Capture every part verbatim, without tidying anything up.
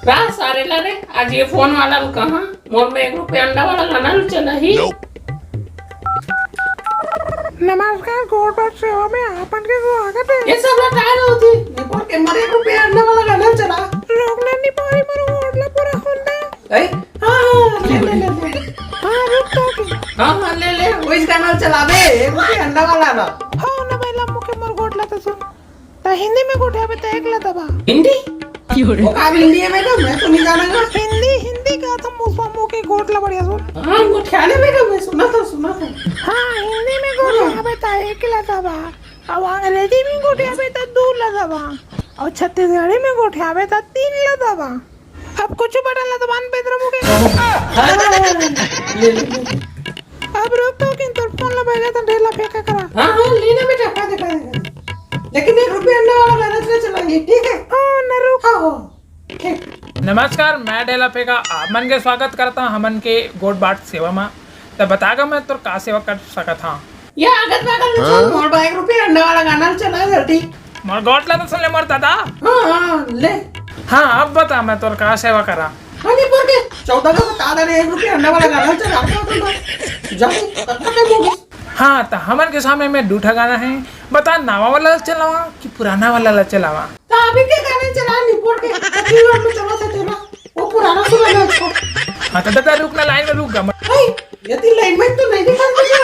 का सारे ला रे, आज ये फोन वाला ल कहा, मोर में एक रुपया अंडा वाला गाना ल चला ही। नमस्कार, गोठ बाट सेवा में आपन के स्वागत है। ये सब ला टायर होती, निपोर के मर एक रुपया अंडा वाला गाना ल चला। लोग ने निपोरी मोर गोठ ला पूरा होन दे। ए? हाँ, हाँ, ले, ले, ले, ले। हाँ, रुक तो अभी। हाँ, हाँ, ले, ले, वही गाना ल चलाबे, एक रुपया अंडा वाला ना। हाँ ना भाई, लम्बू के मोर गोठ ला तो सुन। त हिंदी में गोठियाबे त एक ला दबा। हिंदी? वो का हिंदी है बेटा, मैं तो नहीं जाना गा। हिंदी, हिंदी का था, मुसवा मुंह के गोठ ला बढ़िया सुन। हाँ, गोठियाने में का मैं सुना था, सुना था। हाँ, हिंदी में गोठियाबे त एक ला दबा। अब अंग्रेजी में गोठियाबे त दू ला दबा। और छत्तीसगढ़ी में गोठियाबे त तीन ला दबा। अब कुछ बटन ला दबान बेदरा मुके। हाँ, ले, ले, ले। अब रुक तो किन तोर फोन ला बजा त ढेला फेंका करा। हाँ, हाँ, लेना बेटा, का दे, का दे, का दे। लेकिन एक रुपया अंडा वाला गाना चला चलाएंगे, ठीक है? हाँ, ना रुक। हाँ, हाँ, ठीक। नमस्कार, मैं ढेला फेंका आप मन के स्वागत करता हूँ हमन के गोठ बाट सेवा मा। त बता गा मैं तोर का सेवा कर सकत हाँ? ये आगत पागल ने छोड़, मोर बा एक रुपया अंडा वाला गाना चला जल्दी। मोर गोठ ला तो सुन ले मोर दादा। हाँ, हाँ, ले। हाँ, अब बता मैं तोर का सेवा करा? हाँ, नहीं, बोल के चौदह का बता दे रे, एक रुपया अंडा वाला गाना चला, आपका होता था। जाओ, तब तक है मूवी। हाँ, त हमन के सामने में दू ठा गाना है, बता नवा वाला ला चलावा कि पुराना वाला ला चलावा? त अभी के गाने चला, निपोर के, पति और में चला था तेरा, वो पुराना सुना ना इसको। हाँ, त दादा रुक ना, लाइन में रुक गा। भाई, यदि लाइन में तो नहीं दिखा तुझे।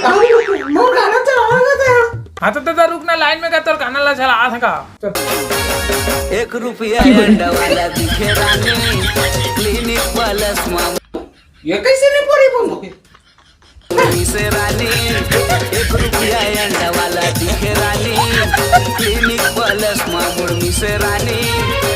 कहाँ रुक? मोर गाना चलावा ना था। हाँ, त दादा रुक ना, लाइन में गा, तोर गाना ला चला, आ थका। एक रुपया अंडा वाला दिखे रानी, क्लिनिक प्लस मा। ये कैसे निपोरी बोल रही? मुर्मी से रानी, एक रुपया अंडा वाला दिखे रानी, क्लिनिक प्लस मा मुर्मी से रानी।